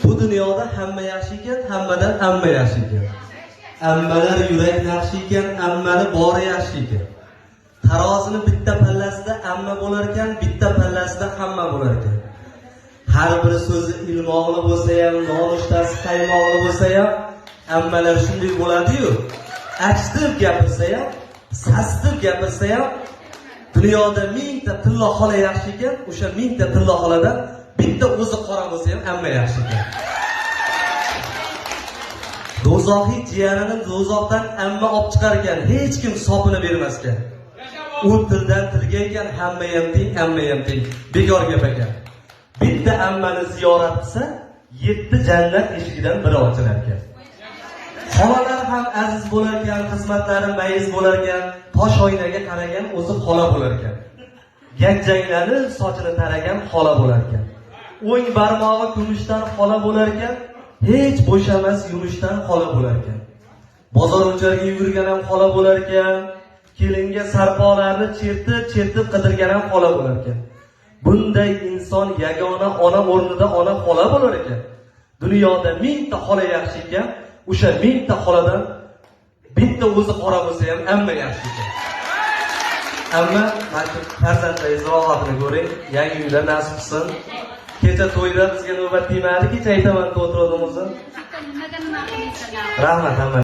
Bu dunyoda hamma yaxshi ekan, hammadan hamma yaxshi ekan. Ammalar yurak naqshi ekan, ammani bori yaxshi ekan. Tarozini bitta pallasida amma bo'lar ekan, bitta pallasida hamma bo'lar ekan. Har bir so'zi ilmoqli bo'lsa ham, nonushtasi qaymoqli bo'lsa ham, ammalar shunday bo'ladi-yu, achitib gapirsa ham, sasitib gapirsa ham, dunyoda mingta tillo xola yaxshi ekan, o'sha mingta tillo xoladan bitta o'zi qora bo'lsa ham amma yaxshi ekan. Do'zaxiy jiyanini do'zaxdan amma olib chiqar ekan, hech kim sopini bermas ekan. U tildan tilga ekan, hamma ham teng, amma ham teng. Bekor gap ekan. Bitta ammani ziyorat qilsa, yetti jannat eshigidan biri ochilar ekan. Xolalar ham aziz bo'lar ekan, xizmatlari mayiz bo'lar ekan, tosh oynaga qaragan o'zi xola bo'lar ekan. Ganjanglanib sochini taragan xola bo'lar ekan. O'ng barmog'i kumushdan xola bo'lar ekan, hech bo'shamas yumushdan xola bo'lar ekan. Bozor ucharga yugurgan ham xola bo'lar ekan, kelinga sarpolarni chertib, chertib qidirgan ham xola bo'lar ekan. Bunday inson yagona ona o'rnida ona xola bo'lar ekan. Dunyoda mingta xola yaxshi ekan, o'sha mingta xoladan bitta o'zi qora bo'lsa ham amma yaxshi ekan. Amma mana shu farzandlaringiz rohatini ko'ring, yangi uylar nasib qilsin. Kecha to'yda bizga navbat tegmadi, kecha aytaman, o'tirdim o'zim. Nimaga nima qilmaysanlar? Rahmat hamma.